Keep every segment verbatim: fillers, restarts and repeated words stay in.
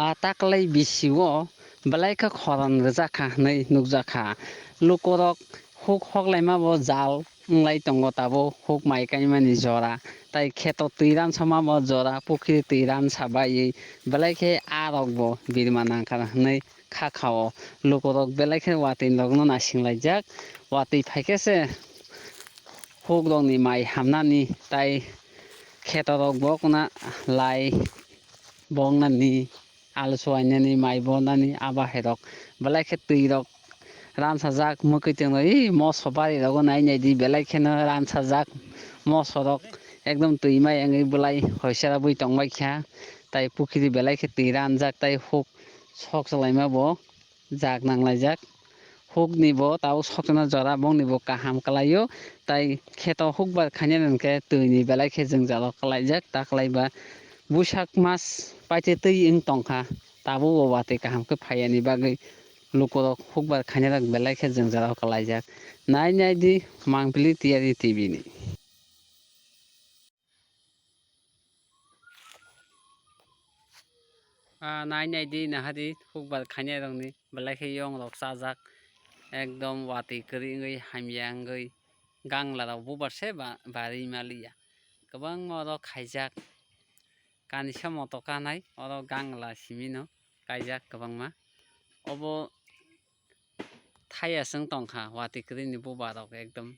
A taklai bisio belai khe khorang rijak kha hwnwi nukjak kha. Lukurok huk hoklaima bo jal wnglai tongo tabuk, huk mai kaimani jora, tai kheto twi ransama bo jora, pukhiri twi ransa baiwi belai khe a rok bo birma nangkha hwnwi kha kha-o. Lukurok belai khe watwi rokno naising laijak, watwi phai khe se huk rokni mai hamnani tai kheto rok bo khna lai bongnani, alu suwainani, mai bornani, abo hai rok belai khe twi rok ransajak, mwkhwtwng rok, ih, moso bari rogo nai nai di, belai kheno ransajak, moso rok ekdom twi mai wngwi belai hoisera bwi tong bai kha, tai pukhiri belai khe twi ranjak, tai huk sok salaima bo jak nang laijak. Hukni bo tabuk sokchana jora, bongni bo kaham kwlaio. Tai kheto hukbar khainani hwnkhe twini belai khe jwngjalo kwlaijak, ta kwlaiba buisak mas paite twi wng tongkha, tabuk bo watwi kaham khe phaiyani bagwi lukurok hukbar khainarok belai khe jwngjalo kwlaijak. Nai nai di Mangpili Tiyari T V ni. Ah, nai nai di, naha di, hukbar khainai rokni belai khe yong rok chajak, ekdom watwi kwrwi wngwi hamya wngwi, gangla rok bubar se ba-, bari maliya, kwbangma oro khaijak, kanisa moto kanai oro gangla simino kaijak kwbangma. Obo thaiya chwng tongkha, watwi kwrwini bubar rok ekdom.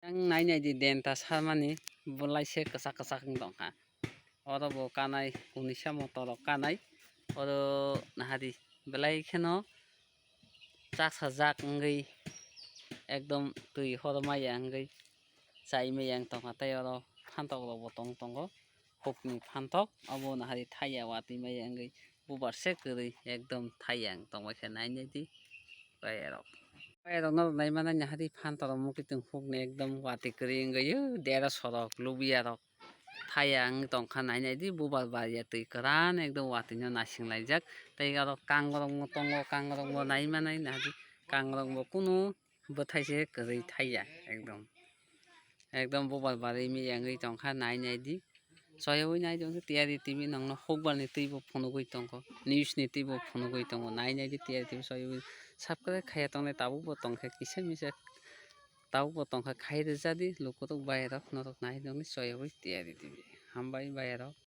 Ang nai nai di, denta sarmani belai se kwchak kwchak wng tongkha. Oro bo kanai, unisa motor rok kanai. Oro naha di, belai kheno chaksa jak wngwi ekdom twi hormaya wngwi chai maya wng tongkha. Tei oro phantok rok bo tong tongo. Hukni phantok, obo nahari thaiya watwi maya wngwi bubar se kwrwi ekdom thaiya wng tongbaikha, nai nai di bayarok. Bayarok norok nai manai nahari phantok rok mukhitwng hukni ekdom watwi kwrwi wngwi dera sorok lubiya rok thaiya wng tongkha, nai nai di bubar bariya twi kwran ekdom watwi no naising laijak. Tei oro kangrok bo tongo, kangrok bo nai manai nahari kangrok bo kunu bwthai se kwrwi thaiya ekdom. Ekdom bubar bari miyangwi tongkha, nai nai di. Soyogwi nai tongkha, Tiyari T V nongno hukbar ni twi bo phunugwi tongkha, news ni twi bo phunugwi tongo, nai nai di Tiyari T V soyogwi subscribe khaiya tongnai tabuk bo tongkha kisa misa, tabuk bo tongkha khai rwja di lukurok bayarok norok nai nongni soyogwi Tiyari T V. Hambai bayarok.